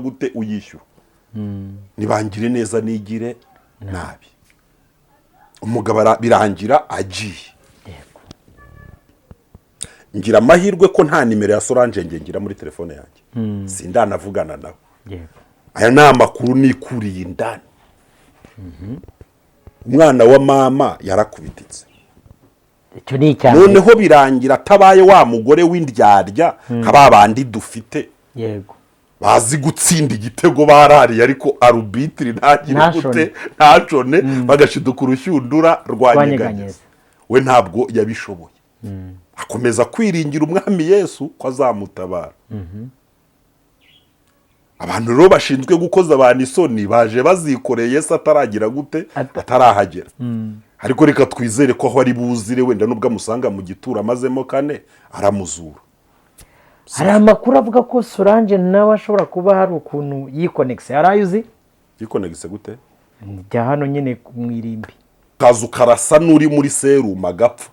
gute uyishyura. Nibangire neza nigire nabi. Umugabo birangira agiye. Ngira amahirwe ko nta nimero ya Solange nge ngira muri telefone yanjye, sindanavugana nawe. Aya ni amakuru nikuriye indani. Umwana wa mama yarakubititse. Icyo ni icya mbere. Noneho birangira atabaye wa mugore w'indyarya nka ba bandi dufite bazi gutsinda igitego barariye, ariko arbitre ntagire Ntashone. gute, ntacone, bagashiduka urushyundura rwanyeganyeza. Rwanyeganyeza. We ntabwo yabishoboye, akomeza kwiringira Umwami Yesu ko azamutabara. Abantu rero bashinzwe gukoza abantu isoni baje bazikoreye, Yesu ataragira gute, atarahagera. Ariko reka twizere ko aho ari buzire, wenda nubwo amusanga mu gituro amazemo kane, aramuzura. Hari amakuru avuga ko Solange nawe ashobora kuba hari ukuntu yikonegise. Hari ayo uzi? Yikonegise gute? Jya hano nyine mu irimbi. Kaza ukarasa n'uri muri serumu agapfa,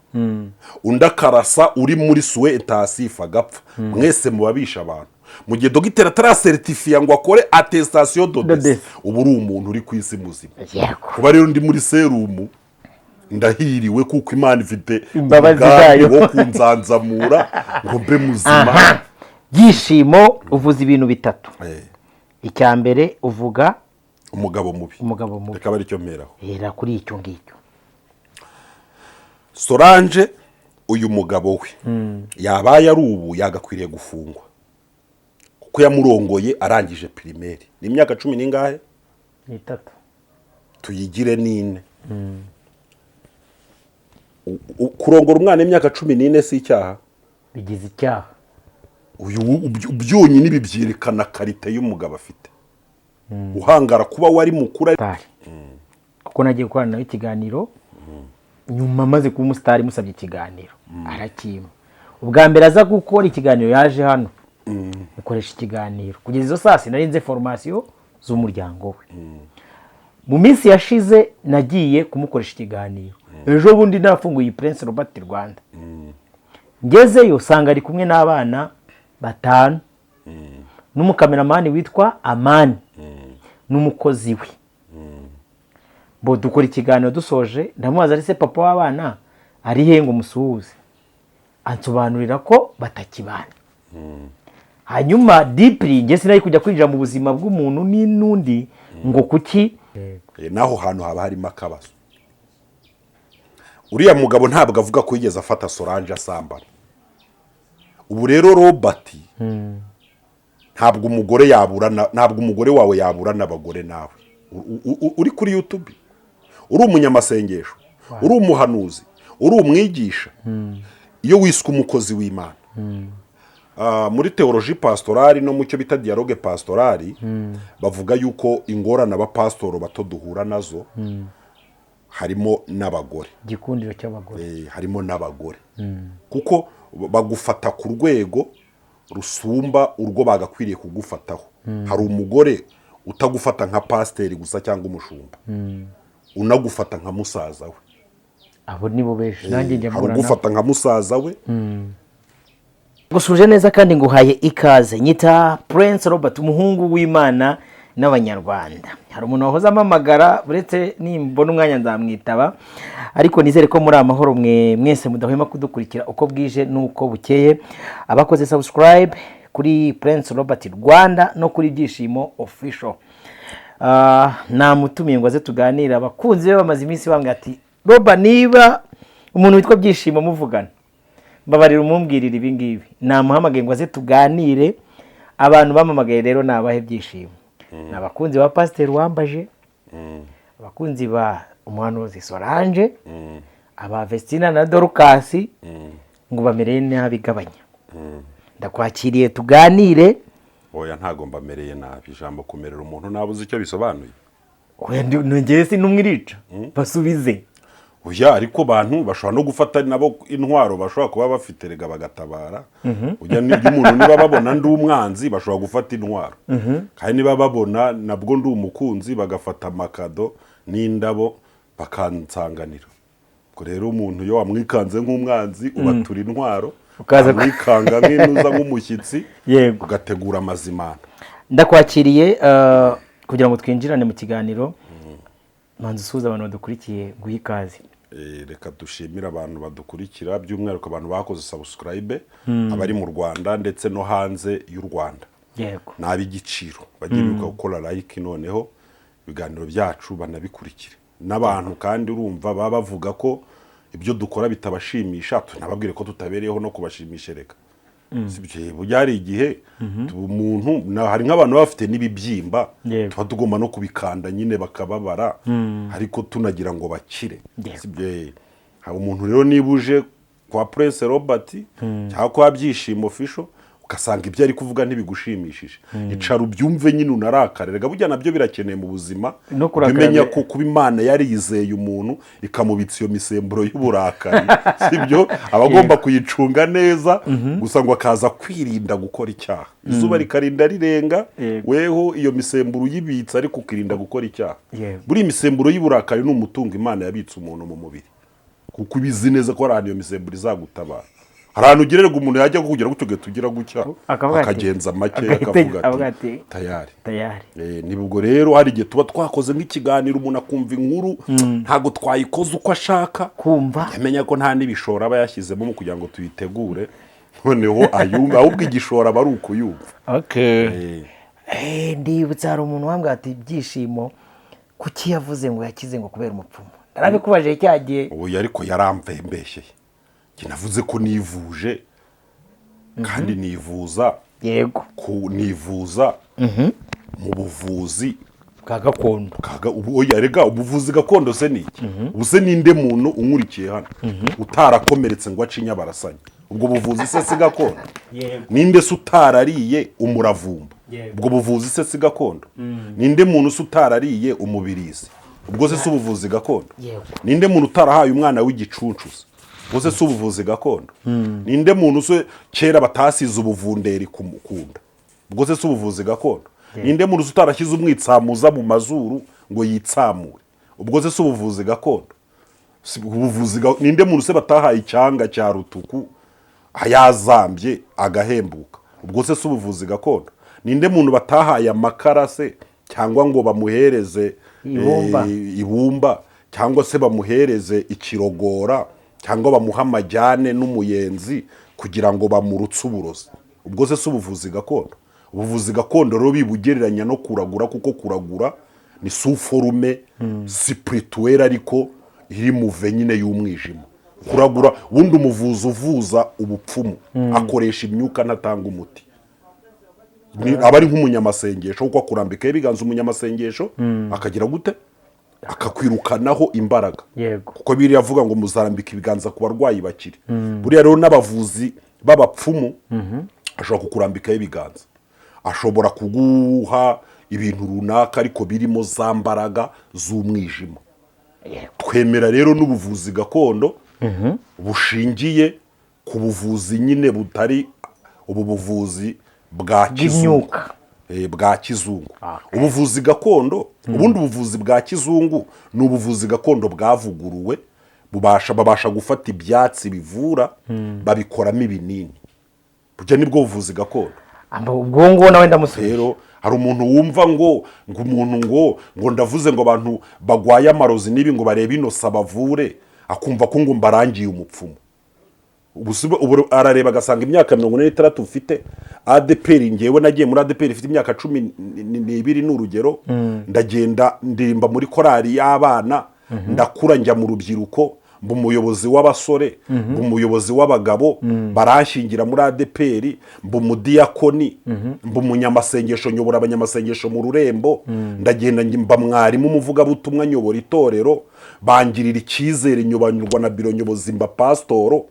undi akarasa uri muri soins intensifs agapfa, mwese mubabisha abantu. Mu gihe dogiteri ataraseritifiya ngo akore attestation de décès, De décès. uba uri umuntu uri ku isi muzima. Kuba rero ndi muri serumu, ndahiriwe kuko Imana ifite Imbabazi umugambi zayo. wo kunzanzamura ngo mbe muzima. Aha, Byishimo, uvuze ibintu bitatu. Icya mbere uvuga Umugabo mubi. Umugabo mubi. Reka abe aricyo mperaho. Hera kuri icyo ngicyo. Solange, uyu mugabo we yabaye ari ubu yagakwiriye gufungwa, kuko yamurongoye arangije primaire. Ni imyaka cumi n'ingahe? Ni itatu. Tuyigire n'ine. Kurongora umwana w'imyaka 14 si icyaha? Bigize icyaha. Uyu byonyine ibi byerekana qualité y'umugabo afite, uhangara kuba wari mukuru Star, kuko nagiye gukorana nawe ikiganiro nyuma amaze kuba umusitari, musabye ikiganiro arakima. Ubwa mbere aza gukora ikiganiro yaje hano mukoresha ikiganiro. Kugeza izo saa sinari nzi formation z'umuryango we. Mu minsi yashize nagiye kumukoresha ikiganiro ejo bundi nafunguye Prince Robert Rwanda, ngezeyo usanga ari kumwe n'abana batanu n'umukameramani witwa Amani n'umukozi we. Bo dukora ikiganiro, dusoje ndamubaza ari se papa w'abana ari he ngo musuhuze, ansobanurira ko batakibana. Hanyuma deeply njye sinari kujya kwinjira mu buzima bw'umuntu n'undi ngo kuki. N'aho hantu haba harimo akabazo. Uriya mugabo ntabwo avuga ko yigeze afata Solange asambana. Ubu rero Robert, ntabwo umugore yaburana, ntabwo umugore wawe yaburana abagore nawe. Uri kuri YouTube, uri umunyamasengesho, uri umuhanuzi, uri umwigisha, iyo wiswe umukozi w'Imana. Muri théologie pastorale no mu cyo bita dialogue pastoral, bavuga yuko ingorane abapasitoro bato duhura nazo harimo n'abagore. Igikundiro cy'abagore. Harimo n'abagore, kuko bagufata ku rwego rusumba urwo bagakwiriye kugufataho. Hari umugore utagufata nka pasiteri gusa cyangwa umushumba, unagufata nka musaza we. Abo nibo benshi nanjye njya Hari mpura nabo. ugufata nka musaza we. Gusuje neza kandi nguhaye ikaze. Nyita Prince Robert, umuhungu w'Imana n'Abanyarwanda. Hari umuntu wahoze amamagara, uretse nimbona umwanya nzamwitaba, ariko nizere ko muri amahoro mwe mwese mudahwema kudukurikira uko bwije n'uko bukeye, abakoze subscribe kuri Prince Robert Rwanda no kuri Byishimo Official. Namutumiye ngo aze tuganire. Abakunzi be bamaze iminsi bambwira ati: "Roba, niba umuntu witwa Byishimo muvugana, mbabarira umumbwirira ibi ngibi." Namuhamagaye ngo aze tuganire. Abantu bamamagaye rero ni abahe, Byishimo? Ni abakunzi ba Pasiteri Wambaje, abakunzi ba umuhanuzi Solange, aba Vestina na Dorukasi, ngo bamereye nabi. Gabanya, ndakwakiriye tuganire. Oya, ntago mbamereye nabi. Ijambo kumerera umuntu nabi uzi icyo bisobanuye? Oya, nongeye si n'umwe irica, basubize. Oya, ariko bantu bashobora no gufata nabo intwaro bashobora kuba bafite rega bagatabara. Ujya n'ibyo umuntu, niba babona ndi umwanzi bashobora gufata intwaro, kandi niba babona nabwo ndi umukunzi bagafata amakado n'indabo bakansanganira. Ubwo rero umuntu iyo wamwikanze nk'umwanzi ubatura intwaro, Ukaza wamwikanga nk'inuza, nk'umushyitsi, Yego. ugategura amazimano. Ndakwakiriye kugira ngo twinjirane mu kiganiro. Manza usuhuza abantu badukurikiye, guha ikaze. Reka dushimire abantu badukurikira, by'umwihariko abantu bakoze subscribe, abari mu Rwanda ndetse no hanze y'u Rwanda. Ni ab'igiciro. Bajye bibuka gukora like, noneho ibiganiro byacu banabikurikire. N'abantu kandi urumva baba bavuga ko ibyo dukora bitabashimisha, tunababwire ko tutabereyeho no kubashimisha. Reka sibyo, burya hari igihe umuntu hari nk'abantu baba bafite n'ibibyimba, tuba tugomba no kubikanda nyine bakababara, ariko tunagira ngo bakire. Sibyo? Hari umuntu rero, niba uje kwa Prince Robert cyangwa kwa Byishimo Official, ugasanga ibyo ari kuvuga ntibigushimishije, icara ubyumve nyine, unarakare. Rega burya nabyo birakeneye mu buzima. No kurakara. Jya umenya ko kuba Imana yarizeye umuntu ikamubitsa iyo misemburo y'uburakari, sibyo, aba agomba kuyicunga neza gusa, ngo akaza kwirinda gukora icyaha, izuba rikarinda rirenga. Weho iyo misemburo uyibitse, ariko ukirinda gukora icyaha. Buriya imisemburo y'uburakari ni umutungo Imana yabitse umuntu mu mubiri, kuko ubizi neza ko hari ahantu iyo misemburo izagutabara. Hari ahantu ugererwa umuntu yajya kukugira gutyo, ugahita ugira gutya, Akavuga ati- akagenza make, agahita akavuga avuga ati ati, tayari. Tayari. Ni ubwo rero hari igihe tuba twakoze nk'ikiganiro, umuntu akumva inkuru ntabwo twayikoze uko ashaka kumva. Yamenya ko nta n'ibishoro aba yashyizemo mu kugira ngo tuyitegure, noneho ayumve. Ahubwo igishoro aba ari ukuyumva. Ndibutsa hari umuntu wambwira ati: "Byishimo kuki yavuze ngo yakize ngo kubera umupfumu?" Narabikubajije cya gihe. Ubu ariko yaramvembeshyeye. Njye navuze ko nivuje kandi nivuza ku nivuza mu buvuzi bwa gakondo. Ubu oya, rega ubuvuzi gakondo se ni iki? Ubu se ninde muntu unkurikiye hano utarakomeretse ngo ace inyabarasanya? Ubwo buvuzi se si gakondo? Ninde se utarariye umuravumba? Ubwo buvuzi se si gakondo? Ninde muntu se utarariye umubirizi? Ubwo se si ubuvuzi gakondo? Ninde muntu utarahaye umwana w'igicuncu se? Ubwo se si ubuvuzi gakondo? Ninde muntu se kera batasize ubuvunderi ku nda? Ubwo se si ubuvuzi gakondo? Ninde muntu se utarashyize umwitsamuza mu mazuru ngo yitsamure? Ubwo se si ubuvuzi gakondo? Ninde muntu se batahaye icyanga cya rutuku yazambye agahembuka? Ubwo se si ubuvuzi gakondo? Ninde muntu batahaye amakara se, cyangwa ngo bamuhereze Ibumba. Ibumba, cyangwa se bamuhereze ikirogora, cyangwa bamuhe amajyane n'umuyenzi kugira ngo bamurutse uburozi? Ubwo se si ubuvuzi gakondo? Ubuvuzi gakondo rero bibugereranya no kuragura, kuko kuragura ni sous forme spirituelle, ariko iri muve nyine y'umwijima. Kuragura, ubundi umuvuzi uvuza ubupfumu akoresha imyuka, ntatanga umuti. Aba ari nk'umunyamasengesho, kuko akurambikaho ibiganza umunyamasengesho akagira gute? Akakwirukanaho imbaraga. Kuko biriya avuga ngo muzarambika ibiganza ku barwayi bakire. Buriya rero n'abavuzi b'abapfumu ashobora kukurambikaho ibiganza, ashobora kuguha ibintu runaka, ariko birimo za mbaraga z'umwijima. Twemera rero n'ubuvuzi gakondo bushingiye ku buvuzi nyine butari ubu buvuzi bwa kizungu. Bw'imyuka. Bwa kizungu. Ubuvuzi gakondo, ubundi ubuvuzi bwa kizungu ni ubuvuzi gakondo bwavuguruwe, babasha gufata ibyatsi bivura babikoramo ibinini. Burya nibwo buvuzi gakondo. Ubwo ngubu nawe ndamusubiza. Rero hari umuntu wumva ngo umuntu ngo ndavuze ngo abantu bagwaye amarozi n'ibi ngo barebe inosa bavure, akumva ko ngo mbarangiye umupfumu. Ubu arareba agasanga imyaka 46 mfite, ADEPR, ngewe nagiye muri ADEPR ifite imyaka 12, ni urugero, ndagenda ndirimba muri korali y'abana, ndakura njya mu rubyiruko, mba umuyobozi w'abasore, mba umuyobozi w'abagabo, baranshingira muri ADEPR, mba umudiyakoni, mba umunyamasengesho, nyobora abanyamasengesho mu rurembo, ndagenda mba mwarimu umuvugabutumwa, nyobora itorero, bangirira icyizere, nyobanyurwa na biro nyobozi, mba pasitoro.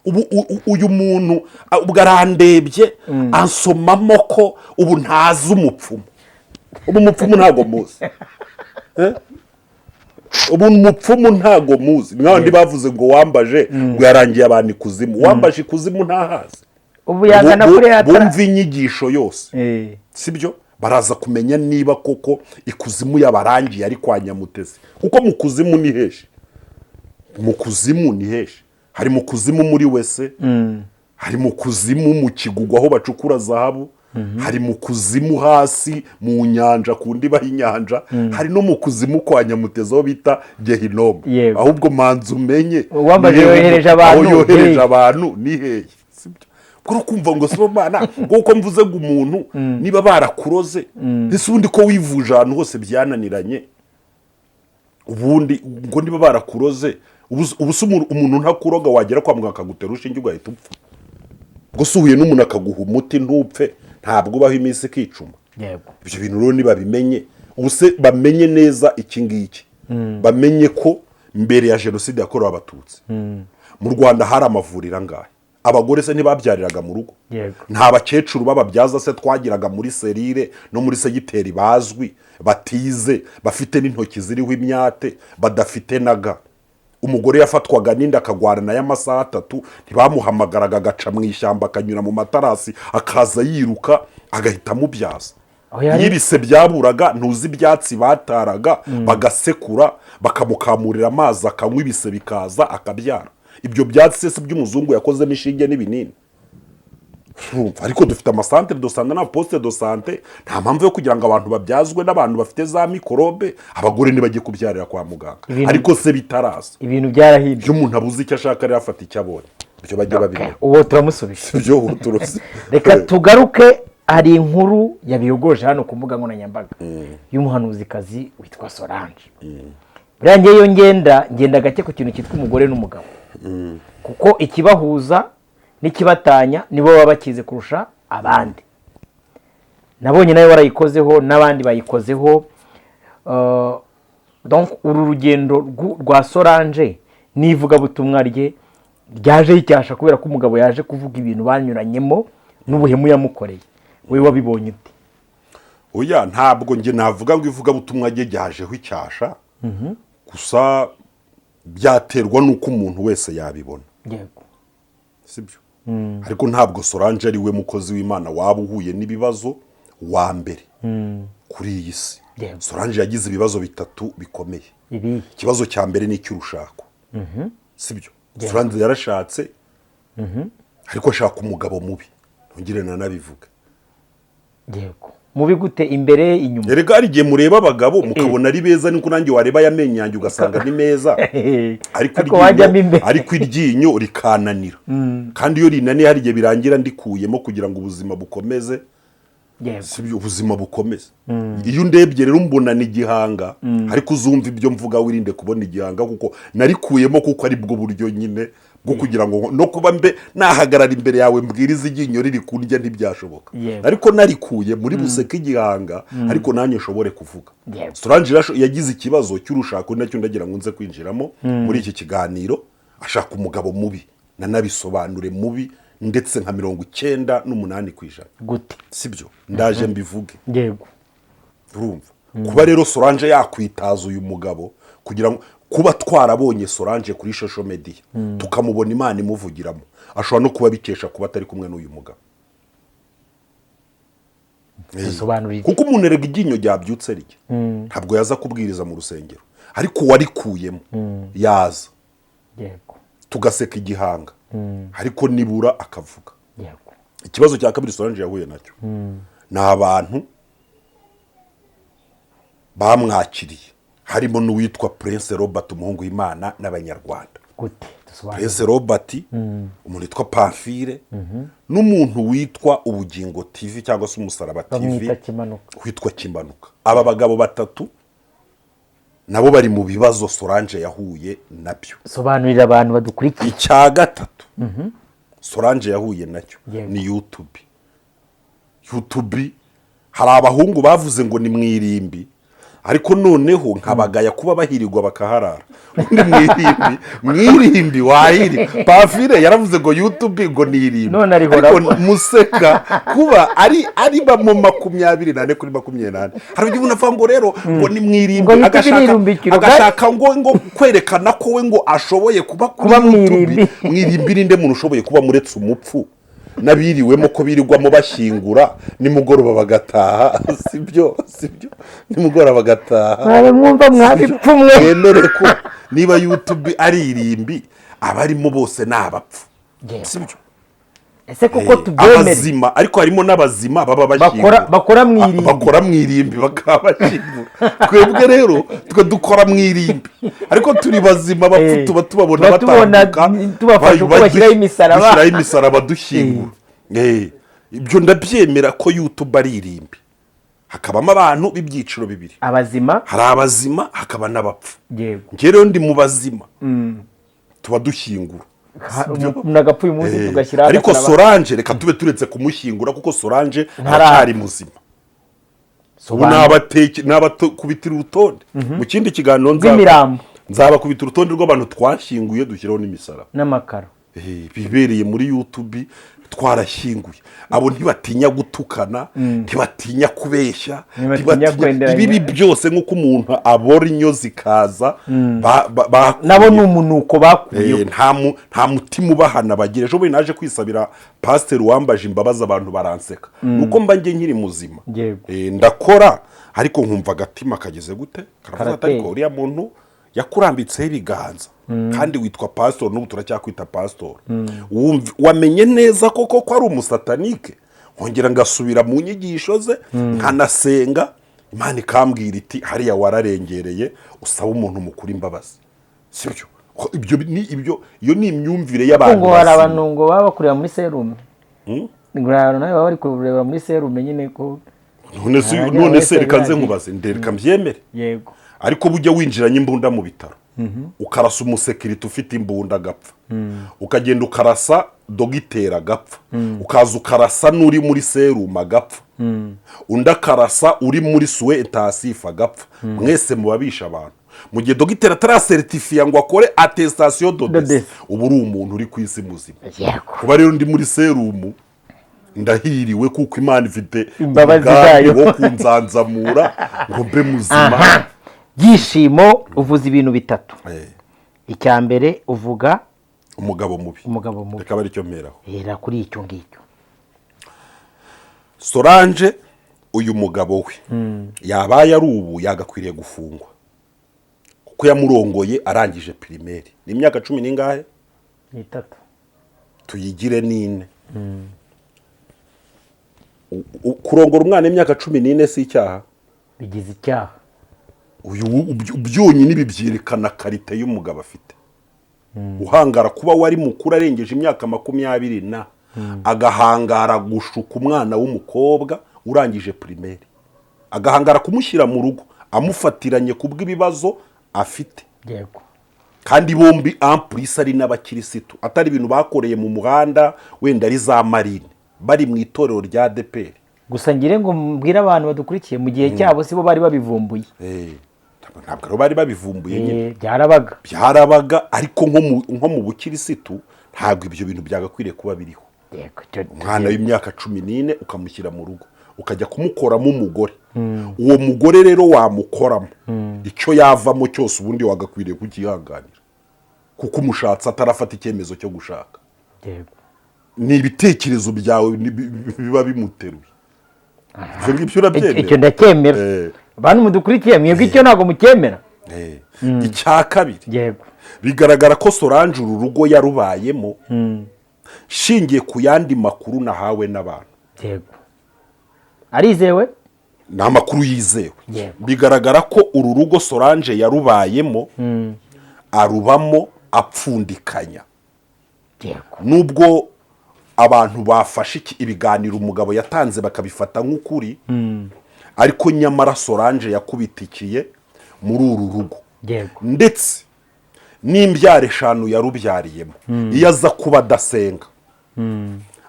Ubu uyu muntu ubwo arandebye ansomamo ko ubu ntazi umupfumu. Ubu umupfumu ntabwo muzi. Ubu umupfumu ntabwo muzi. Nk'abandi bavuze ngo wambaje ngo yarangiye abantu ikuzimu, wambaje ikuzimu ntahazi. Ubu yagana kuri yatara. Bumva inyigisho yose, sibyo, baraza kumenya niba koko ikuzimu yabarangiye ari kwa Nyamutezi, kuko mu kuzimu ni heshi? Mu kuzimu ni heshi? Hari mu kuzimu muri wese, hari mu kuzimu mu kigugu aho bacukura zahabu. Hari mu kuzimu hasi mu nyanja, ku ndiba y'inyanja, hari no mu kuzimu kwa Nyamutezi aho bita Gehinomu. Ahubwo manza umenye Uwambaje ni hehe yohereje abantu, aho yohereje hehe. abantu ni hehe, sibyo? Kuko kumva ngo Sibomana, kuko mvuze ngo umuntu niba barakuroze, ese ubundi ko wivuje ahantu hose byananiranye, ubundi ngo niba barakuroze, ubu se umuntu ntakuroga, wagera kwa muganga akagutera urushinge ugahita upfa? Gusa uhuye n'umuntu akaguha umuti ntupfe, ntabwo ubaho iminsi ikicuma. Ibyo bintu rero nibabimenye, ubu se bamenye neza iki ngiki, bamenye ko mbere ya Jenoside yakorewe Abatutsi mu Rwanda hari amavuriro angahe? Abagore se ntibabyariraga mu rugo? Nta bakecuru b'ababyaza se twagiraga muri serire no muri segiteri bazwi, batize, bafite n'intoki ziriho imyate, badafite na ga? Umugore yafatwaga n'inda akagwana nayo amasaha 3, ntibamuhamagaraga agaca mu ishyamba, akanyura mu matarasi, akaza yiruka, agahita amubyaza? Aho yari- Iyo ibise byaburaga, ntuzi ibyatsi bataraga bagasekura, bakamukamurira amazi akanywa, ibise bikaza akabyara? Ibyo byatsi se si by'umuzungu yakozemo inshinge n'ibinini? Urumva, ariko dufite ama centre de santé na poste de santé, nta mpamvu yo kugira ngo abantu babyazwe n'abantu bafite za mikorobe. Abagore ntibajye kubyarira kwa muganga. Ariko se bitaraza, Ibintu byarahindutse. iyo umuntu abuze icyo ashaka rero afata icyo abonye. Ibyo bajye babimenya. Uwo turamusubije. Ibyo turuzi. Reka tugaruke, hari inkuru yabiyogoje hano ku mbuga nkoranyambaga y'umuhanuzikazi witwa Solange. Buriya ngewe iyo ngenda ngenda gake ku kintu cyitwa umugore n'umugabo, kuko ikibahuza n'ikibatanya nibo baba bakize kurusha abandi. Nabonye nawe warayikozeho n'abandi bayikozeho. Donc uru rugendo rwa Solange n'ivugabutumwa rye ryaje icyasha kubera ko umugabo yaje kuvuga ibintu banyuranyemo n'ubuhemu yamukoreye. Wowe wabibonye ute? Oya, ntabwo njye navuga ngo ivugabutumwa rye ryajeho icyasha gusa, byaterwa n'uko umuntu wese yabibona. Sibyo? Ariko ntabwo Solange ari we mukozi w'Imana waba uhuye n'ibibazo wa mbere kuri iyi si. Solange yagize ibibazo bitatu bikomeye. Ibihe? Ikibazo cya mbere ni icy'urushako, sibyo? Solange yarashatse, ariko ashaka umugabo mubi, ntongere nanabivuge. Yego, mubi gute? Imbere, inyuma? Erega hari igihe mureba abagabo mukabona ari beza, niko nanjye wareba aya menyo yanjye ugasanga ni meza, ariko Ariko wajyamo imbere. Ariko iryinyo rikananira, kandi iyo rinaniye hari igihe birangira ndikuyemo kugira ngo ubuzima bukomeze. Sibyo? Ubuzima bukomeze. Iyo undebye rero mbona ni igihanga, ariko uzumva ibyo mvuga wirinde kubona igihanga, kuko narikuyemo kuko ari bwo buryo nyine bwo kugira ngo no kuba mbe nahagarara imbere yawe mbwiriza iryinyo riri kundya ntibyashoboka. Ariko narikuye muri buseke igihanga, ariko nanjye nshobore kuvuga. Solange yagize ikibazo cy'urushako, nacyo ndagira ngo nze kwinjiramo muri iki kiganiro. Ashaka umugabo mubi, nanabisobanure, mubi ndetse nka 98%. Gute? Sibyo? Ndaje mbivuge. Urumva, kuba rero Solange yakwitaza uyu mugabo kugira ngo kuba twarabonye Solange kuri social media, tukamubona Imana imuvugiramo, ashobora no kuba abikesha kuba atari kumwe n'uyu mugabo. Dusobanurire. Kuko umuntu erega iryinyo ryabyutse rye ntabwo yaza kubwiriza mu rusengero, ariko uwarikuyemo yaza, tugaseka igihanga, ariko nibura akavuga. Ikibazo cya kabiri Solange yahuye nacyo ni abantu bamwakiriye, harimo n'uwitwa Prince Robert, umuhungu w'Imana n'Abanyarwanda. Gute? Dusobanurire. Prince Robert, umuntu witwa Pamphile, n'umuntu witwa Ubugingo TV cyangwa se Umusaraba TV, Bamwita Kimanuka. witwa Kimanuka. Aba bagabo batatu nabo bari mu bibazo Solange yahuye nabyo. Sobanurira abantu badukurikiye. Icya gatatu Solange yahuye nacyo ni YouTube. YouTube, hari abahungu bavuze ngo ni mwirimbi, ariko noneho nkabagaya kuba bahirirwa bakaharara. Ubundi mwirimbi, mwirimbi wahiri. Pamphile yaravuze ngo YouTube ngo ni irimbi. None arihoramo. Ariko museka kuba ari bamo 24/24. Hari igihe umuntu avuga ngo rero ngo ni mwirimbi, Ngo YouTube agashaka ni irumbikiro, agashaka ngo kwerekana ko we ngo ashoboye kuba kuri Kuba YouTube. mwirimbi. Mwirimbi ninde muntu ushoboye kuba muretse umupfu n'abiriwemo, ko birirwamo bashyingura nimugoroba bagataha? Sibyo? Sibyo? Nimugoroba bagataha. Mwabe mwumva mwabipfumwe. Wemere ko niba YouTube ari irimbi, abarimo bose ni abapfu. Sibyo? Ese koko tubyemere? Abazima, ariko harimo n'abazima baba bashyingura. Bakora mu irimbi. Bakora mu irimbi bakaba bashyingura. Twebwe rero twe dukora mu irimbi, ariko turi bazima. Abapfu tuba tubabona Tuba tubona, batambuka, tubafasha uko bashyiraho imisaraba. Dushyiraho imisaraba, dushyingura. Ibyo ndabyemera ko YouTube ari irimbi, hakabamo abantu b'ibyiciro bibiri. Abazima. Hari abazima, hakaba n'abapfu. Njye rero ndi mu bazima, tuba dushyingura. Umuntu agapfa uyu munsi, tugashyiraho Ariko agasaraba. Solange, reka tube turetse kumushyingura, kuko Solange aracyari muzima. Ubu nabatukubitira urutonde mu kindi kiganiro Rw'imirambo. Nzabakubita urutonde rw'abantu twashyinguye, dushyiraho n'imisaraba. N'amakaro. Bibereye muri YouTube twarashyinguye. Abo ntibatinya gutukana, ntibatinya kubeshya, Ntibatinya kwenderanya. ibibi byose, nk'uko umuntu abora inyo zikaza bakuye. Nabo ni umunuko bakuyeho. Nta mutima ubahana bagira. Ejo bundi naje kwisabira pasiteri wambaje imbabazi, abantu baranseka, nuko mba njye nkiri muzima. Ndakora, ariko nkumva agatima kageze gute, karavuga ati Karateye. ariko uriya muntu yakurambitseho ibiganza kandi witwa pasitori, n'ubu turacyakwita pasitori. Wamenye neza koko ko ari umusatanike? Nkongera ngasubira mu nyigisho ze, nkanasenga, Imana ikambwira iti hariya wararengereye, usaba umuntu mukuru imbabazi. Sibyo? Ko ibyo ni ibyo, iyo ni imyumvire y'abantu Ngo hari bazima. abantu ngo baba bakureba muri serume, ngo hari abantu nawe baba bari kureba muri serume nyine ko None se Abajya none se wese reka nze biragiye. nkubaze, ndereka mbyemere. Ariko bujya winjiranye imbunda mu bitaro, ukarasa umusekirite ufite imbunda agapfa, ukagenda ukarasa dogiteri agapfa, ukaza ukarasa n'uri muri serumu agapfa, undi akarasa uri muri soins intensifs agapfa, mwese mubabisha abantu mu gihe dogiteri ataraseritifiya ngo akore attestation de décès, De décès. uba uri umuntu uri ku isi muzima. Kuba rero ndi muri serumu, ndahiriwe, kuko Imana ifite Imbabazi umugambi zayo. wo kunzanzamura ngo mbe muzima. Aha, Byishimo, uvuze ibintu bitatu. Icya mbere uvuga Umugabo mubi. Umugabo mubi. Reka aricyo mperaho. Hera kuri icyo ngicyo. Solange, uyu mugabo we yabaye ari ubu yagakwiriye gufungwa, kuko yamurongoye arangije primaire. Ni imyaka cumi n'ingahe? Ni itatu. Tuyigire n'ine. Kurongora umwana w'imyaka 14 si icyaha? Bigize icyaha. Uyu byonyine ibi byerekana qualité y'umugabo afite, uhangara kuba wari mukuru arengeje imyaka 20 na agahangara gushuka umwana w'umukobwa urangije primaire, agahangara kumushyira mu rugo amufatiranye kubw'ibibazo afite, kandi bombi en plus ari n'abakirisitu, atari ibintu bakoreye mu muhanda, wenda ari za marine, bari mu itorero rya ADEPR. Gusa ngire ngo mbwire abantu badukurikiye, mu gihe cyabo sibo bari babivumbuye. Ntabwo rero bari babivumbuye nyine. Byarabaga. Byarabaga, ariko nko mu bukirisitu ntabwo ibyo bintu byagakwiriye kuba biriho. Umwana w'imyaka 14 ukamushyira mu rugo, ukajya kumukoramo umugore. Uwo mugore rero wamukoramo icyo yavamo cyose, ubundi wagakwiriye kucyihanganira, kuko umushatsi atarafata icyemezo cyo gushaka. Ni ibitekerezo byawe biba bimuteruye. Ibyo ngibyo urabyemera? Icyo ndacyemera. Bantu mudukurikiye, mwebwe icyo ntabwo mucyemera? Icya kabiri, bigaragara ko Solange uru rugo yarubayemo, shingiye ku yandi makuru nahawe n'abantu. Yego, arizewe. Ni amakuru yizewe. Bigaragara ko uru rugo Solange yarubayemo, arubamo apfundikanya, nubwo abantu bafashe ibiganiro umugabo yatanze bakabifata nk'ukuri, ariko nyamara Solange yakubitikiye muri uru rugo, ndetse n'imbyaro eshanu yarubyariyemo. Iyo aza kuba adasenga,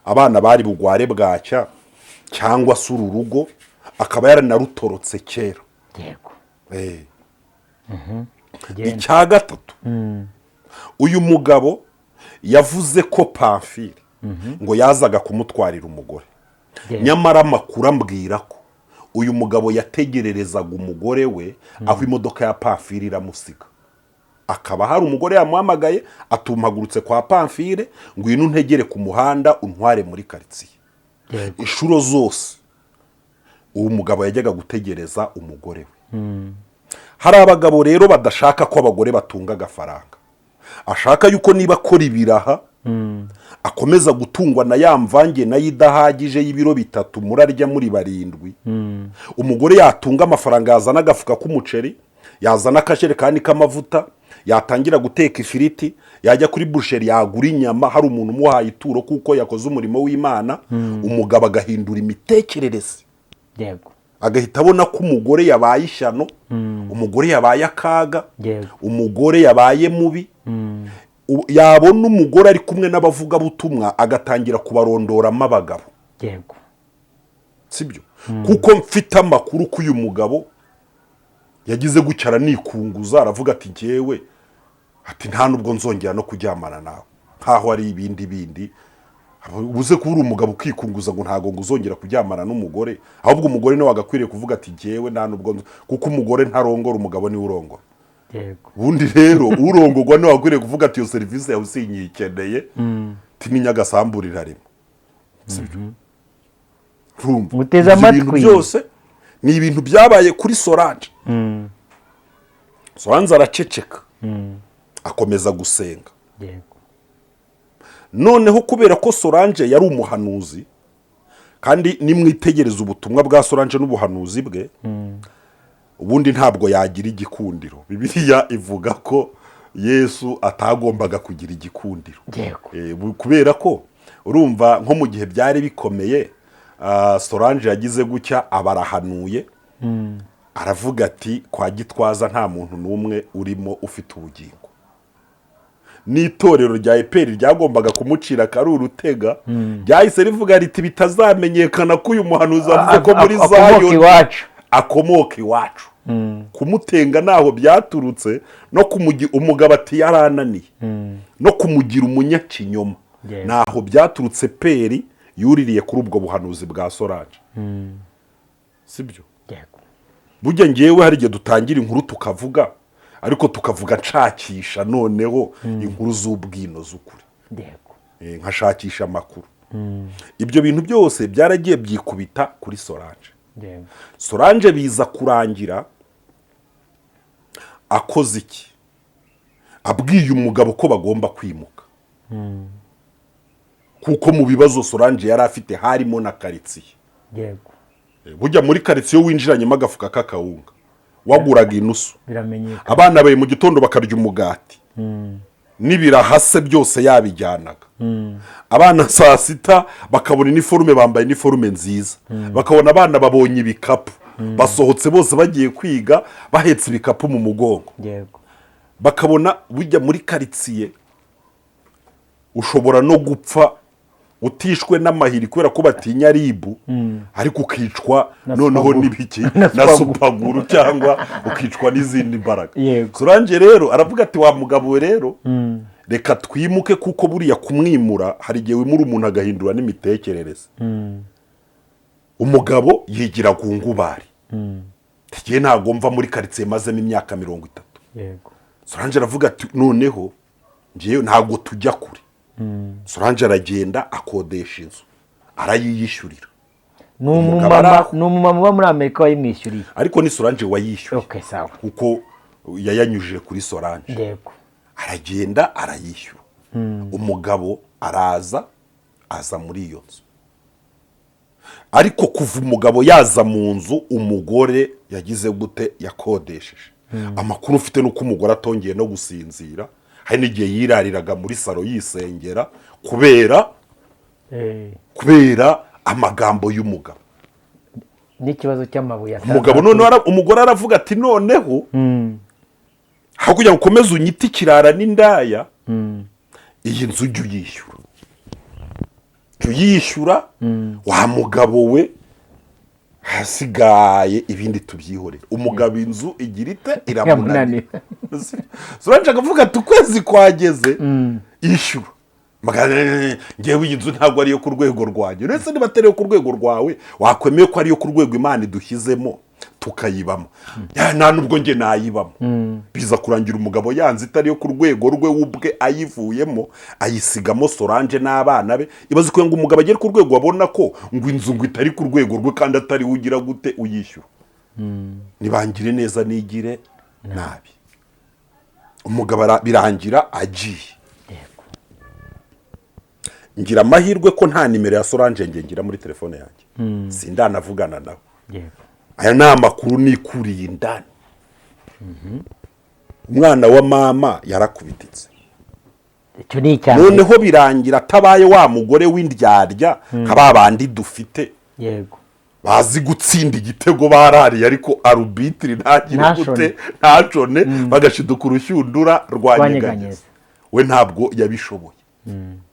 abana bari bugware bwacya, cyangwa se uru rugo akaba yaranarutorotse kera. Genda. Icya gatatu, uyu mugabo yavuze ko Pamfile ngo yazaga kumutwarira umugore. Nyamara amakuru ambwira ko uyu mugabo yategererezaga umugore we aho imodoka ya Pamfile iramusiga, akaba hari umugore yamuhamagaye, atumpagurutse kwa Pamfile, ngwino untegere ku muhanda untware muri karitsiye. Inshuro zose uwo mugabo yajyaga gutegereza umugore we. Hari abagabo rero badashaka ko abagore batunga agafaranga, ashaka yuko niba akora ibiraha Akomeza gutungwa na ya mvange nayo idahagije y'ibiro 3 murarya muri 7. Umugore yatunga amafaranga, yazana agafuka k'umuceri, yazana akajerekani k'amavuta, yatangira guteka ifiriti, yajya kuri boucherie yagura inyama, hari umuntu umuhaye ituro kuko yakoze umurimo w'Imana. Umugabo agahindura imitekerereze, agahita abona ko umugore yabaye ishyano, umugore yabaye akaga, umugore yabaye mubi. Yabona umugore ari kumwe n'abavugabutumwa agatangira kubarondoramo abagabo. Sibyo? Kuko mfite amakuru ko uyu mugabo yagize gutya aranikunguza, aravuga ati njyewe, ati nta nubwo nzongera no kuryamana nawe, nkaho ari ibindi bindi. Ubuze kuba uri umugabo ukikunguza ngo ntabwo ngo uzongera kuryamana n'umugore, ahubwo umugore niwe wagakwiriye kuvuga ati njyewe nta nubwo kuko umugore ntarongora, umugabo niwe urongora. Ubundi rero urongorwa niwe wakwiriye kuvuga ati iyo serivisi yawe sinyikeneye, tininyagasambura irarema. Sibyo? Urumva? Muteze Ibyo bintu amatwi. byose ni ibintu byabaye kuri Solange. Solange araceceka, akomeza gusenga. Noneho kubera ko Solange yari umuhanuzi, kandi nimwitegereza ubutumwa bwa Solange n'ubuhanuzi bwe, ubundi ntabwo yagira igikundiro. Bibiliya ivuga ko Yesu atagombaga kugira igikundiro. Kubera ko urumva nko mu gihe byari bikomeye, Solange yagize gutya abarahanuye, aravuga ati kwa Gitwaza nta muntu n'umwe urimo ufite ubugingo. N'itorero rya ADEPR ryagombaga kumucira akari urutega, ryahise rivuga riti bitazamenyekana ko uyu muhanuzi avuze ko muri akomoka Zayoni iwacu. Akomoka iwacu. Kumutenga ntaho byaturutse, no kumugira umugabo ati yarananiye, no kumugira umunyakinyoma ntaho byaturutse. ADEPR yuririye kuri ubwo buhanuzi bwa Solange, sibyo? Yego. Burya ngewe hari igihe dutangira inkuru tukavuga, ariko tukavuga nshakisha noneho inkuru z'ubwino z'ukuri. Nkashakisha amakuru. Ibyo bintu byose byaragiye byikubita kuri Solange. Solange biza kurangira akoze iki? Abwiye umugabo ko bagomba kwimuka, kuko mu bibazo Solange yari afite harimo na karitsiye. Burya muri karitsiye iyo winjiranyemo agafuka k'akawunga waguraga inusu, biramenyekana. Abana bawe mu gitondo bakarya umugati n'ibirahase byose yabijyanaga, abana saa sita bakabona iniforume, bambaye iniforume nziza, bakabona abana babonye ibikapu, basohotse bose bagiye kwiga bahetse ibikapu mu mugongo, bakabona bujya muri karitsiye ushobora no gupfa utishwe n'amahiri kubera ko batinya RIB, ariko ukicwa Na noneho supaguru. n'ibiki Na na supaguru. supaguru, cyangwa ukicwa n'izindi mbaraga. Solange rero aravuga ati wa mugabo we rero, reka twimuke, kuko buriya kumwimura hari igihe wimura umuntu agahindura n'imitekerereze. Umugabo yigira ku ngubari, tugiye ntabwo mva muri karitsiye mazemo imyaka 30. Solange aravuga ati noneho ngewe ntabwo tujya kure. Solange aragenda akodesha inzu, arayiyishyurira. Ni Umugabo umumama araho. Ni umumama uba muri Amerika wayimwishyuriye. Ariko ni Solange wayishyuye, Okay, sawa. kuko yayanyujije kuri Solange. Aragenda arayishyura, umugabo araza, aza muri iyo nzu. Ariko kuva umugabo yaza mu nzu, umugore yagize gute? Yakodesheje. Amakuru ufite ni uko umugore atongeye no gusinzira, hari n'igihe yirariraga muri salo yisengera kubera kubera amagambo y'umugabo. N'ikibazo cy'amabuye. Umugabo noneho umugore aravuga ati noneho aho kugira ngo ukomeze unyite ikirara n'indaya, iyi nzu ujye uyishyura, jya uyishyura wa mugabo we, hasigaye ibindi tubyihorere. Umugabo inzu igira ite? Iramunanira. Solange akavuga ati ukwezi kwageze, ishyura. Ngewe iyi nzu ntabwo ariyo ku rwego rwanjye. Uretse niba atari iyo ku rwego rwawe, wakwemeye ko ariyo ku rwego Imana idushyizemo tukayibamo? Ya, nta nubwo njye nayibamo. Biza kurangira umugabo yanze itari iyo ku rwego rwe, we ubwe ayivuyemo, ayisigamo Solange n'abana be. Ibaze kugira ngo umugabo agere ku rwego abona ko ngo inzu ngo itari ku rwego rwe, kandi atari we ugira gute? Uyishyura. Nibangire neza nigire nabi, umugabo birangira agiye. Ngira amahirwe ko nta nimero ya Solange nge ngira muri telefone yanjye, sindanavugana nawe. Aya ni amakuru nikuriye indani. Umwana wa mama yarakubititse. Icyo ni icya mbere. Noneho birangira atabaye wa mugore w'indyarya nka ba bandi dufite bazi gutsinda igitego barariye, ariko arbitre ntagire Ntashone. gute, ntashone, bagashiduka urushyundura rwanyeganyeza. Rwanyeganyeza. We ntabwo yabishoboye,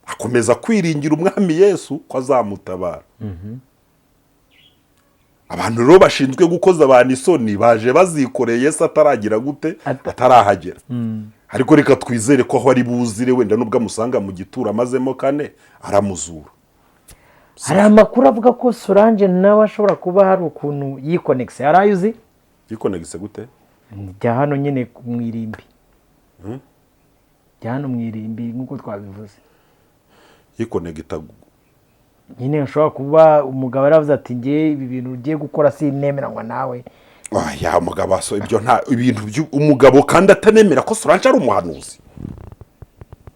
akomeza kwiringira Umwami Yesu ko azamutabara. Abantu rero bashinzwe gukoza abantu isoni baje bazikoreye, Yesu ataragira gute, atarahagera. Ariko reka twizere ko aho ari buzire, wenda nubwo amusanga mu gituro amazemo kane, aramuzura. Hari amakuru avuga ko Solange nawe ashobora kuba hari ukuntu yikonegise. Hari ayo uzi? Yikonegise gute? Jya hano nyine mu irimbi, jya hano mu irimbi nk'uko twabivuze. Yikonegita? Nyine ashobora kuba umugabo yaravuze ati: "Nge ibi bintu ugiye gukora sinemeranywa nawe." Ya umugabo aso ibyo nta ibintu umugabo kandi atanemera ko Solange ari umuhanuzi.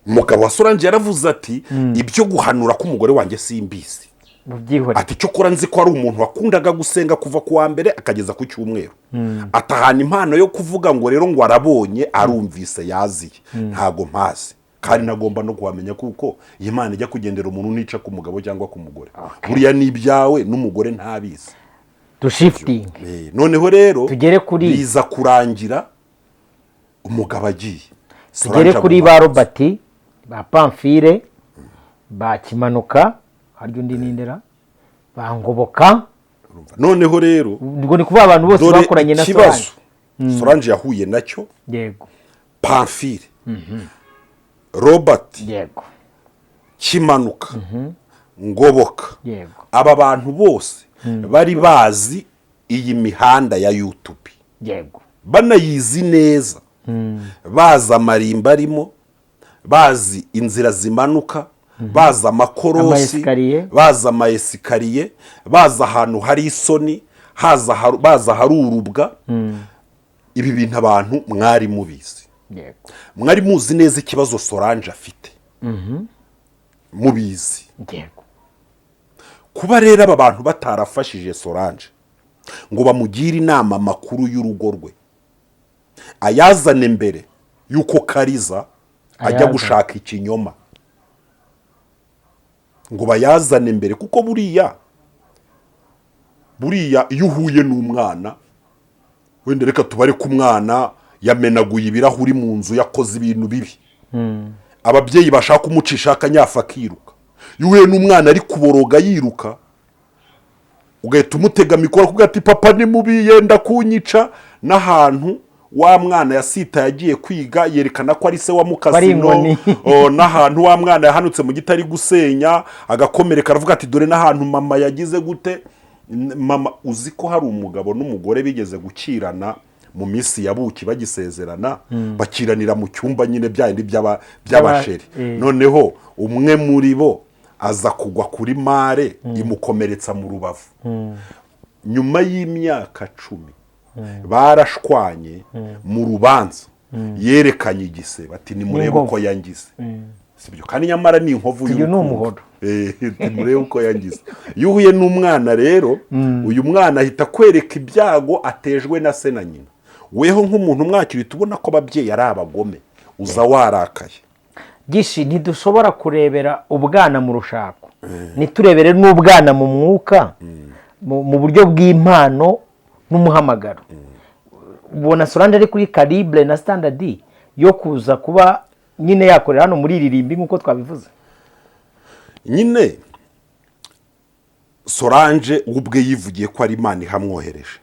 Umugabo wa Solange yaravuze ati: "Ibyo guhanura k'umugore wanjye simbizi." Mubyihorere. Ati: "Cyokora nzi ko ari umuntu wakundaga gusenga kuva ku wa mbere akageza ku cyumweru." Atahana impano yo kuvuga ngo rero ngo arabonye, arumvise, yaziye, ntago mpazi kandi nagomba no kuhamenya, kuko iyi Imana ijya kugendera umuntu nica ku mugabo cyangwa ku mugore, buriya ni ibyawe n'umugore ntabizi. Dushifitinge. Noneho rero Tugere kuri- biza kurangira umugabo agiye. Tugere Solange kuri aguma ba Robert, ba Pamphile, ba Kimanuka, harya undi nindera, ba Ngoboka. Urumva. Noneho rero Ubwo ni kuvuga abantu bose dore bakoranye na ikibazo Solange. Solange yahuye nacyo. Pamphile, Robert, Kimanuka, Ngoboka, aba bantu bose bari bazi iyi mihanda ya YouTube, banayizi neza, bazi amarimba arimo, bazi inzira zimanuka, bazi amakorosi, Ama-escalier. bazi ama-escalier, bazi ahantu hari isoni, bazi ahari urubwa. Ibi bintu abantu mwari mubizi, mwari muzi neza ikibazo Solange afite, mubizi. Kuba rero aba bantu batarafashije Solange ngo bamugire inama, amakuru y'urugo rwe ayazane mbere y'uko Kariza ajya Ayazane. gushaka ikinyoma, ngo bayazane mbere, kuko buriya iyo uhuye n'umwana, wenda reka tubare ko umwana yamenaguye ibirahuri mu nzu, yakoze ibintu bibi, ababyeyi bashaka kumucisha akanyafu akiruka. Iyo uhuye n'umwana ari kuboroga yiruka, ugahita umutega mikoro akubwira ati: "Papa ni mubi, yenda kunyica," n'ahantu wa mwana yasitaye agiye kwiga yerekana ko ari se wa Ko ari mukasino. inkoni. O, n'ahantu wa mwana yahanutse mu giti ari gusenya agakomereka, aravuga ati: "Dore n'ahantu mama yagize gute." Mama, uzi ko hari umugabo n'umugore bigeze gukirana mu minsi ya buki, bagisezerana, bakiranira mu cyumba nyine bya bindi by'abasheri. Noneho umwe muri bo aza kugwa kuri mare, imukomeretsa mu rubavu. Nyuma y'imyaka 10 barashwanye mu rubanza, yerekanye igisebe ati: "Nimurebe N'inkovu. uko yangize." Sibyo? Kandi nyamara ni inkovu Uyu ni y'urukundo. umuhoro. Nimurebe uko yangize. Iyo uhuye n'umwana rero, uyu mwana ahita akwereka ibyago atejwe na se na nyina. Weho nk'umuntu umwakira uhita ubona ko ababyeyi ari abagome, uza warakaye. Gishi, ntidushobora kurebera ubwana mu rushako, ntiturebere n'ubwana mu mwuka, mu buryo bw'impano n'umuhamagaro. Ubona Solange ari kuri calibre na standard yo kuza kuba nyine yakorera hano muri iri rimbi nk'uko twabivuze? Nyine Solange we ubwe yivugiye ko ari Imana ihamwohereje.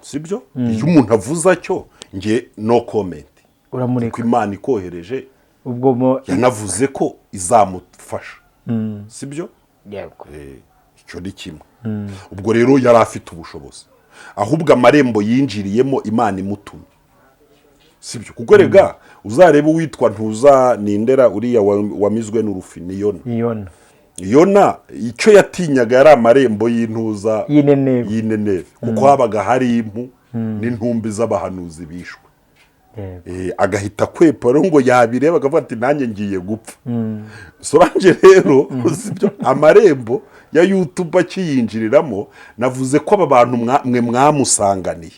Sibyo? Iyo umuntu avuze atyo, nge no comment. Uramureka. Ko Imana ikohereje, Ubwo mo yanavuze ko izamufasha, sibyo? Yego. Icyo ni kimwe. Ubwo rero yari afite ubushobozi, ahubwo amarembo yinjiriyemo Imana imutumye, sibyo? Kuko rega uzarebe uwitwa ntuza nindera uriya wamizwe n'urufi ni Yona. Yona. Yona icyo yatinyaga yari amarembo y'intuza y'Ineneve. Y'Ineneve, kuko habaga hari impu n'intumbi z'abahanuzi bishwe. Agahita akwepa rero ngo yabireba akavuga ati nanjye ngiye gupfa. Solange rero, sibyo, amarembo ya YouTube akiyinjiriramo, navuze ko aba bantu mwe mwamusanganiye,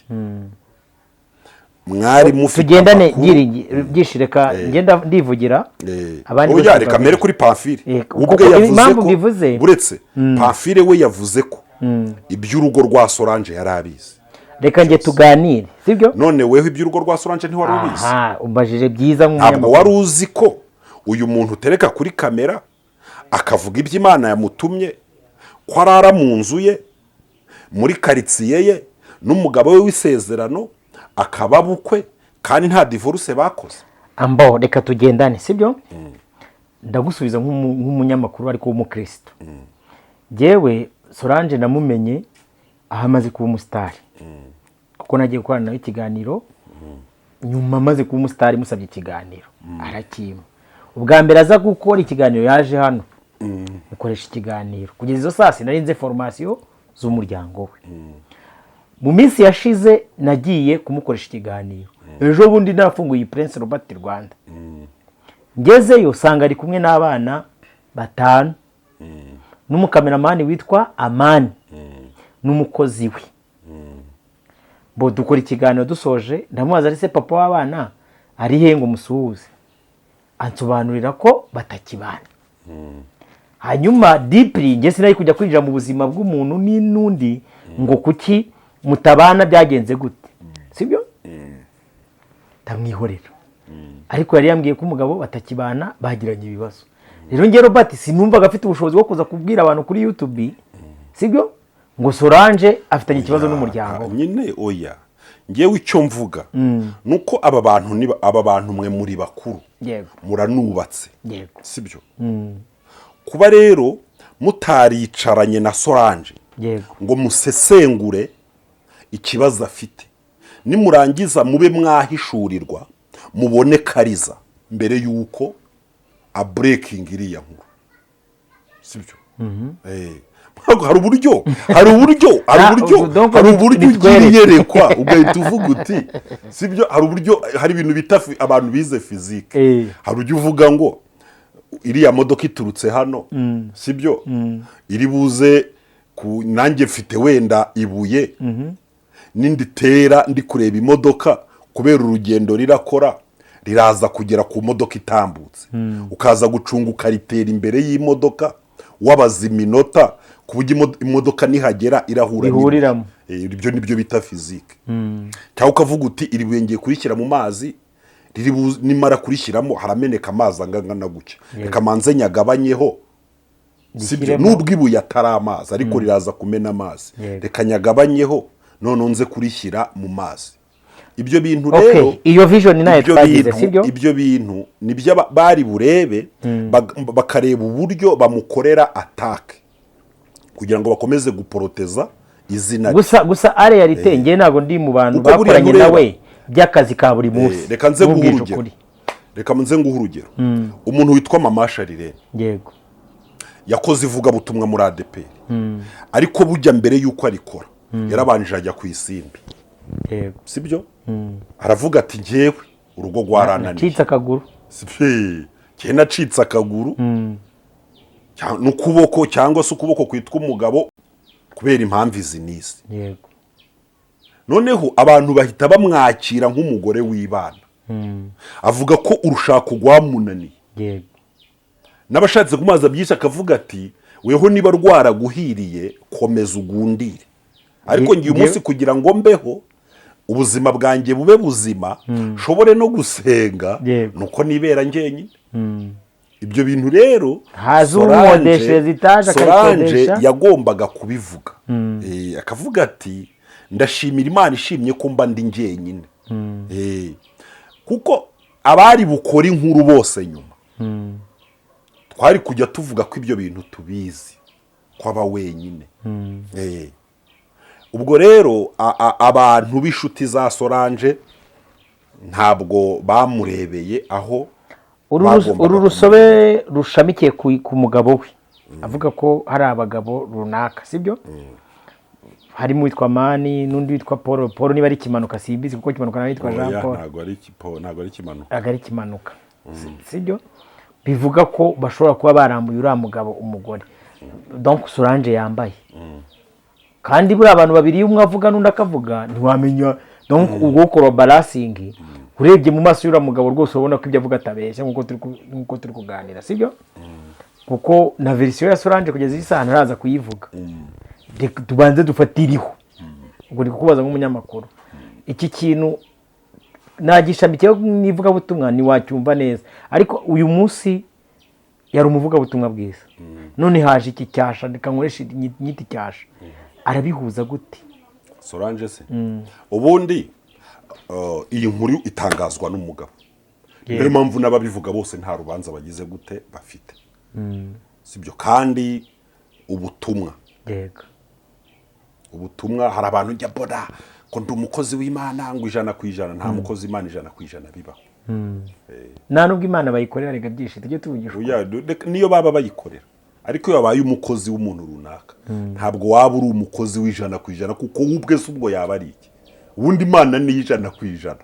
mwari mufite Tugendane. amakuru. Byinshi reka ngenda ndivugira. Abandi Oya, bose reka mbere kuri Pamphile. Kuko Ubwe yavuze impamvu ko mbivuze- uretse Pamphile, we yavuze ko iby'urugo rwa Solange yari abizi. Reka njye tuganire, sibyo? None weho iby'urugo rwa Solange ntiwari ubizi? Aha umbajije byiza Ntabwo nk'umunyamakuru. wari uzi ko uyu muntu utereka kuri kamera akavuga ibyo Imana yamutumye, ko arara mu nzu ye muri karitsiye ye n'umugabo we w'isezerano, akaba bukwe, kandi nta divorce bakoze? Ambo, reka tugendane, sibyo? Ndagusubiza nk'umunyamakuru ariko w'umukristo. Njyewe Solange namumenye aho amaze kuba umusitari, kuko nagiye gukorana nawe ikiganiro nyuma amaze kuba umusitari, musabye ikiganiro arakimpa. Ubwa mbere aza gukora ikiganiro yaje hano, mukoresha ikiganiro. Kugeza izo saa sinari nzi formation z'umuryango we. Mu minsi yashize nagiye kumukoresha ikiganiro ejo bundi nafunguye Prince Robert Rwanda, ngezeyo usanga ari kumwe n'abana batanu n'umukameramani witwa Amani n'umukozi we. Bo dukora ikiganiro, dusoje ndamubaza ari se papa w'abana ari he ngo musuhuze, ansobanurira ko batakibana. Hanyuma deeply njye sinari kujya kwinjira mu buzima bw'umuntu n'undi ngo kuki mutabana, byagenze gute, sibyo? Ndamwihorera, ariko yari yambwiye ko umugabo batakibana, bagiranye ibibazo. Rero njye Robert sinumvaga afite ubushobozi bwo kuza kubwira abantu kuri YouTube, sibyo, ngo Solange afitanye ikibazo n'umuryango we. Nyine oya, ngewe icyo mvuga ni uko aba bantu aba bantu mwe muri bakuru, muраnubatse, sibyo? Kuba rero mutaricaranye na Solange ngo musesengure ikibazo afite, nimurangiza mube mwahishurirwa, mubone kariza mbere y'uko abreakinga iriya nkuru, sibyo? Ntabwo hari uburyo Donc hari uburyo ugira bitwereke. iyerekwa ugahita uvuga uti, sibyo, hari uburyo, hari ibintu bita abantu bize physique, hari ujya uvuga ngo iriya modoka iturutse hano, sibyo, iri buze ku nanjye mfite wenda ibuye ninditera ndi kureba imodoka, kubera urugendo rirakora riraza kugera ku modoka itambutse, ukaza gucunga ukaritera imbere y'imodoka, wabaza iminota ku buryo imodoka nihagera irahura n'ibuye. Bihuriramo. Ibyo nibyo bita physique. Cyangwa ukavuga uti iri buye ngiye kurishyira mu mazi, nimara kurishyiramo harameneka amazi angana gutya, reka manze nyagabanyeho, sibyo? Rishyiremo. Nubwo ibuye atari amazi ariko riraza kumena amazi, reka nyagabanyeho none nze kurishyira mu mazi. Ibyo bintu rero Iyo vision nayo ibyo twagize, bintu sibyo? Ibyo bintu nibyo bari burebe, bakareba uburyo bamukorera attack kugira ngo bakomeze guporoteza izina rye. Gusa en réalité njye ntabwo ndi mu bantu Kuko buriya bakoranye ntureba. nawe by'akazi ka buri munsi. Reka nze nguhe Nkubwije urugero. ukuri. Reka nze nguhe urugero. Umuntu witwa Mama Charlene yakoze ivugabutumwa muri ADEPR, ariko bujya mbere y'uko arikora yarabanje ajya ku Isimbi, sibyo? Aravuga ati njyewe urugo rwarananiye. Nacitse akaguru. Sibyo? Njye nacitse akaguru n'ukuboko, cyangwa se ukuboko kwitwa umugabo, kubera impamvu izi n'izi. Noneho abantu bahita bamwakira nk'umugore w'ibana, avuga ko urushako rwamunaniye, n'abashatse kumubaza byinshi akavuga ati weho niba rwaraguhiriye komeza ugundire, ariko ngiye umunsi kugira ngo mbeho ubuzima bwanjye bube buzima, nshobore no gusenga, nuko nibera njyenyine. Ibyo bintu rero Haza umwodeshereza itaje Solange akayikodesha. yagombaga kubivuga, akavuga ati ndashimira Imana ishimye ko mba ndi njyenyine. Kuko abari bukora inkuru bose nyuma twari kujya tuvuga ko ibyo bintu tubizi ko aba wenyine. Ubwo rero abantu b'inshuti za Solange ntabwo bamurebeye aho bagombaga Uru rusobe rushamikiye ku mugabo we, avuga ko hari abagabo runaka, sibyo? Harimo uwitwa Mani n'undi witwa Paul. Paul niba ari Kimanuka simbizi, kuko Kimanuka nawe yitwa Jean Oya, Paul. Ntabwo ari ntabwo ari Kimanuka. Ntabwo ari Kimanuka. Sibyo? Bivuga ko bashobora kuba barambuye uriya mugabo umugore, donc Solange yambaye. Kandi buriya abantu babiri, iyo umwe avuga n'undi akavuga, ntiwamenya. Donc ubwo corroborating, urebye mu maso y'uriya mugabo rwose ubona ko ibyo avuga atabeshya, nk'uko turi kuganira, sibyo? Kuko na version ya Solange kugeza iyi saha ntaraza kuyivuga. Reka tubanze dufatiriho. Ubwo ndi kukubaza nk'umunyamakuru, iki kintu nagishamikiyeho n'ivugabutumwa, ntiwacyumva neza. Ariko uyu munsi yari umuvugabutumwa bwiza, none haje iki cyasha, reka nkoreshe nyita icyasha. Arabihuza gute? Solange se ubundi, iyi nkuru itangazwa n'umugabo. Niyo mpamvu n'ababivuga bose nta rubanza bagize gute bafite, sibyo? Kandi ubutumwa, ubutumwa, hari abantu njya mbona ngo ndi umukozi w'Imana, ngo 100%. Nta mukozi w'Imana 100% bibaho. Nta nubwo Imana bayikorera reka byinshi, tujye tuvugisha ukuri. Oya, niyo baba bayikorera, ariko iyo wabaye umukozi w'umuntu runaka, ntabwo waba uri umukozi w'100%, kuko we ubwe se ubwo yaba ari iki? Ubundi Imana ni 100%.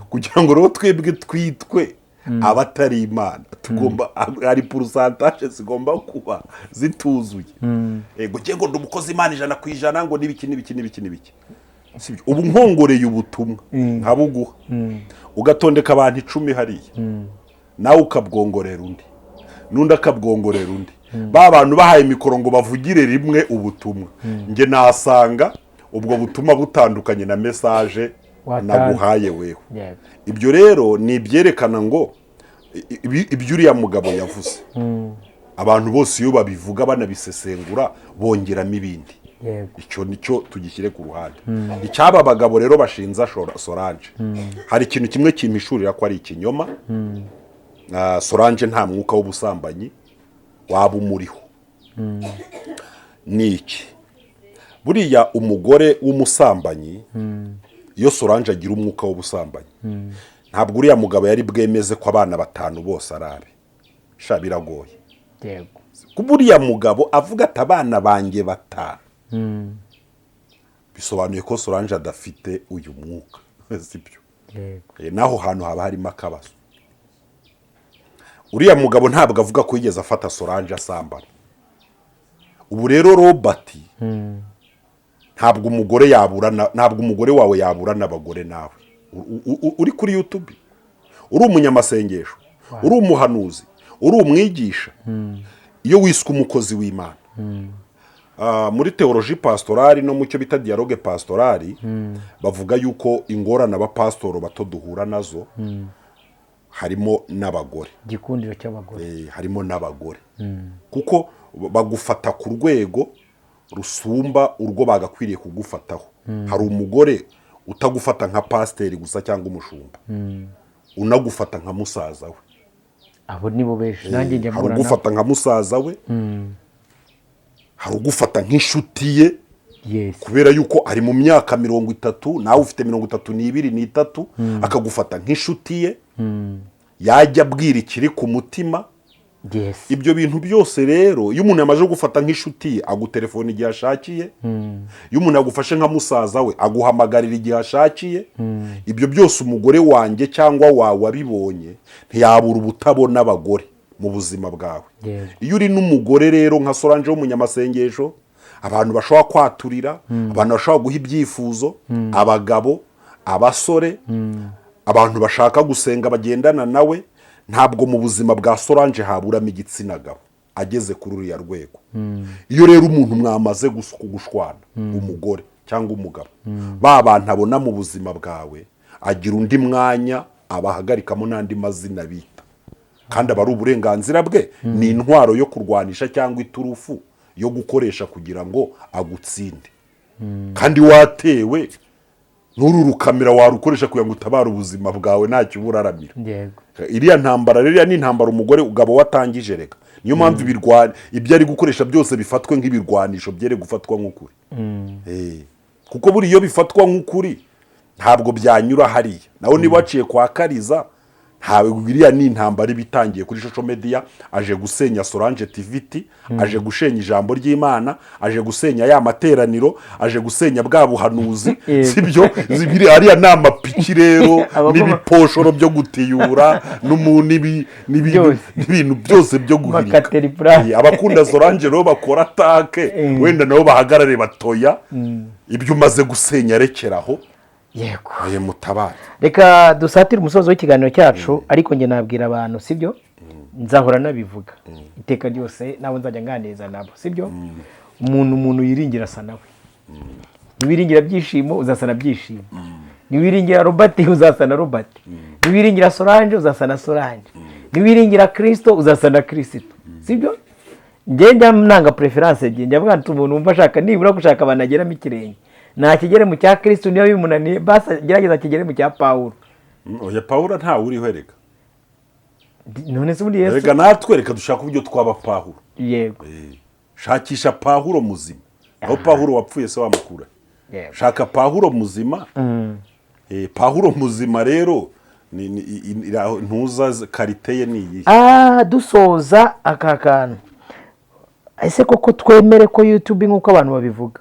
Kugira ngo rero twebwe twitwe abatari Imana, tugomba, hari pourcentage zigomba kuba zituzuye. Yego, ngiye ngo ndi umukozi w'Imana 100%, ngo n'ibiki n'ibiki n'ibiki n'ibiki. Sibyo? Ubu nkongoreye ubutumwa nkabuguha, ugatondeka abantu 10 hariya, nawe ukabwongorera undi, n'undi akabwongorera undi, ba bantu bahaye mikoro ngo bavugire rimwe ubutumwa, njye nasanga ubwo butumwa butandukanye na message watanze. Naguhaye wewe. Ibyo rero ni ibyerekana ngo ibyo uriya mugabo yavuze, abantu bose iyo babivuga banabisesengura bongeramo ibindi. Icyo nicyo tugishyire ku ruhande. Icyaba bagabo rero bashinza Solange, hari ikintu kimwe kimpishurira ko ari ikinyoma. Solange nta mwuka w'ubusambanyi waba umuriho. Ni iki? Buriya umugore w'umusambanyi, iyo Solange agira umwuka w'ubusambanyi, ntabwo uriya mugabo yari bwemeze ko abana batanu bose ari abe. Sha, biragoye. Kuba uriya mugabo avuga ati abana banjye batanu, bisobanuye ko Solange adafite uyu mwuka, sibyo? Yego. N'aho hantu haba harimo akabazo. Uriya mugabo ntabwo avuga ko yigeze afata Solange asambana. Ubu rero Robert, ntabwo umugore yaburana, ntabwo umugore wawe yaburana abagore nawe. Uri kuri YouTube, uri umunyamasengesho, uri umuhanuzi, uri umwigisha, iyo wiswe umukozi w'Imana, muri théologie pastorale no mu cyo bita dialogue pastoral, bavuga yuko ingorane abapasitoro bato duhura nazo harimo n'abagore. Igikundiro cy'abagore. Harimo n'abagore, kuko bagufata ku rwego rusumba urwo bagakwiriye kugufataho. Hari umugore utagufata nka pasiteri gusa cyangwa umushumba, unagufata nka musaza we. Abo nibo benshi, nanjye njya Hari mpura nabo. ugufata nka musaza we, hari ugufata nk'inshuti ye, kubera yuko ari mu myaka 30, nawe ufite 32, 3, akagufata nk'inshuti ye, yajya abwira ikiri ku mutima. Ibyo bintu byose rero, iyo umuntu yamaze gufata nk'inshuti ye, agutelefona igihe ashakiye. Iyo umuntu yagufashe nka musaza we, aguhamagarira igihe ashakiye. Ibyo byose umugore wanjye cyangwa wawe abibonye, ntiyabura ubutabona abagore mu buzima bwawe. Iyo uri n'umugore rero nka Solange w'umunyamasengesho, abantu bashobora kwaturira, abantu bashobora guha ibyifuzo, abagabo, abasore, abantu bashaka gusenga bagendana nawe, ntabwo mu buzima bwa Solange haburamo igitsina gabo ageze kuri uriya rwego. Iyo rero umuntu mwamaze gushwana, umugore cyangwa umugabo, ba bantu abona mu buzima bwawe, agira undi mwanya abahagarikamo n'andi mazina bita, kandi aba ari uburenganzira bwe. Ni intwaro yo kurwanisha cyangwa iturufu yo gukoresha kugira ngo agutsinde. Kandi watewe n'uru rukamera, warukoresha kugira ngo utabare ubuzima bwawe, ntacyo uba uraramira. Iriya ntambara rero ni intambara umugore ugabo watangije. Reka niyo mpamvu ibyo ari gukoresha byose bifatwe nk'ibirwanisho, byere gufatwa nk'ukuri. Kuko buriya iyo bifatwa nk'ukuri ntabwo byanyura hariya. Nawe niba waciye kwa Kariza. Ntabwo iriya ni intambara iba itangiye kuri social media. Aje gusenya Solange TV, aje gusenya ijambo ry'Imana, aje gusenya ya materaniro, aje gusenya bwa buhanuzi. Sibyo? Zibiri ariya ni amapiki rero n'ibiposhoro byo gutiyura n'ibintu byose byo guhirika. Abakunda Solange rero bakora atake, wenda nabo bahagarare batoya ibyo umaze gusenya, rekeraho. Yego. Aye mutabare. Reka dusatire umusozo w'ikiganiro cyacu, ariko njye nabwira abantu, sibyo, nzahora nabivuga iteka ryose, nabo nzajya nganiriza nabo, sibyo, umuntu yiringira asa nawe. Niwiringira Byishimo uzasa na Byishimo, niwiringira Robert uzasa na Robert, niwiringira Solange uzasa na Solange, niwiringira Kristo uzasa na Kristo, sibyo. Njye njya nanga preference, njye mvuga nti umuntu wumva ashaka nibura gushaka abantu ageramo ikirenge, ntakigere mu cya Kristo, niyo bimunaniye basi gerageza kigere mu cya Pawulo. Oya, Pawulo ntawe uriho erega. None se ubundi Yesu? Reka natwe reka dushaka uburyo twaba Pawulo. Yego. Shakisha Pawulo muzima, aho Pawulo wapfuye se wamukura? Shaka Pawulo muzima. Pawulo muzima rero ntuza karite ye ni iyihe? Dusoza aka kantu, ese koko twemere ko YouTube nk'uko abantu babivuga,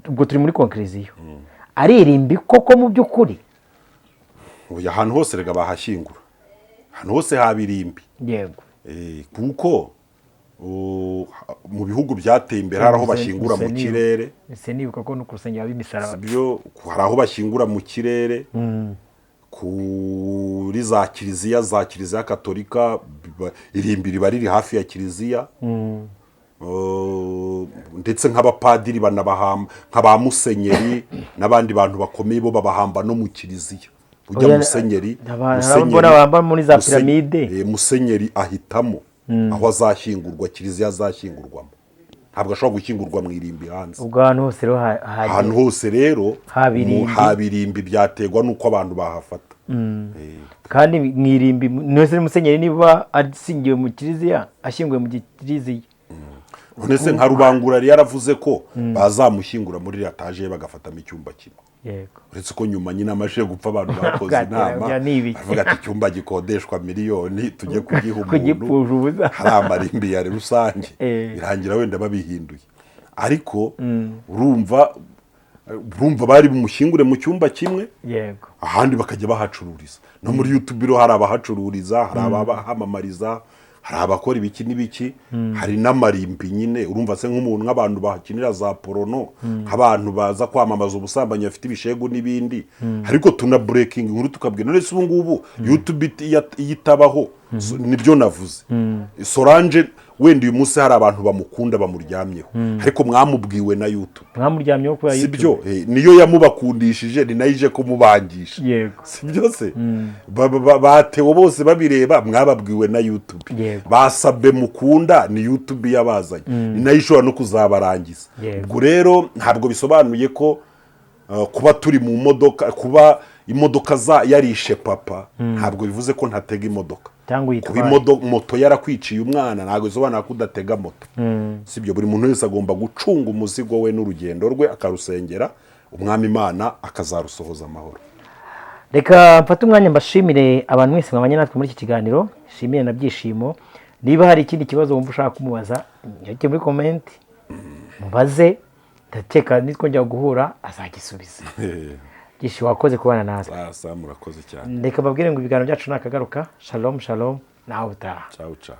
ubwo turi muri conclusion, ari irimbi koko mu by'ukuri? Oya, ahantu hose rega bahashyingura, ahantu hose haba irimbi. Yego. Kuko mu bihugu byateye imbere hari aho bashyingura mu kirere. Ese nibuka ko no ku rusengero haba imisaraba. Sibyo, hari aho bashyingura mu kirere kuri za kiliziya, za kiliziya katolika, irimbi riba riri hafi ya kiliziya. Ndetse nk'abapadiri banabahamba, nka ba musenyeri n'abandi bantu bakomeye bo babahamba no mu kiliziya. Ujya musenyeri, mbona muri za piramide. Musenyeri ahitamo aho azashyingurwa, kiliziya azashyingurwamo, ntabwo ashobora gushyingurwa mu irimbi hanze. Ubwo ahantu hose rero ahantu hose rero haba irimbi, byaterwa n'uko abantu bahafata. Kandi mu irimbi mwese musenyeri niba ashyingiwe mu kiliziya, ashyinguwe mu kiliziya. None se nka Rubangura yari yaravuze ko bazamushyingura muri iriya taje bagafatamo icyumba kimwe. Uretse ko nyuma nyine amaze gupfa abantu bakoze inama bavuga ati icyumba gikodeshwa miliyoni tujye kugiha umuntu, hari amarimbi ya rusange, birangira wenda babihinduye. Ariko urumva bari bumushyingure mu cyumba kimwe, ahandi bakajya bahacururiza. No muri YouTube hari abahacururiza, hari abahamamariza, hari abakora ibiki n'ibiki, hari n'amarimbi nyine. Urumva se nk'umuntu, nk'abantu bahakinira za porono, nk'abantu baza kwamamaza ubusambanyi bafite ibishegu n'ibindi. Ariko tuna breaking inkuru tukabwira, none se ubu ngubu YouTube itabaho, nibyo navuze. Solange wenda uyu munsi hari abantu bamukunda bamuryamyeho, ariko mwamubwiwe na YouTube. Mwamuryamyeho kubera YouTube. Sibyo, niyo yamubakundishije, ni nayo ije kumubangisha. Yego. Sibyo se? Batewo bose babireba, mwababwiwe na YouTube. Yego. Basabe mukunda ni YouTube yabazanye, ni nayo ishobora no kuzabarangiza. Ubwo rero ntabwo bisobanuye ko kuba turi mu modoka, kuba imodoka za yarishe papa, ntabwo bivuze ko ntatega imodoka. Kuba moto yarakwiciye umwana ntabwo bisobanura ko udatega moto. Sibyo, buri muntu wese agomba gucunga umuzigo we n'urugendo rwe, akarusengera umwami Imana akazarusohoza amahoro. Reka mfate umwanya mbashimire abantu mwese mwabanye natwe muri iki kiganiro, shimire na Byishimo. Niba hari ikindi kibazo wumva ushaka kumubaza, njye muri comment mubaze, ndakeka nitwongera guhura azagisubiza. Byishimo, wakoze kubana natwe. Sasa murakoze cyane. Reka mbabwire ngo ibiganiro byacu nakagaruka. Shalom shalom, nawe utaha. Ciao ciao.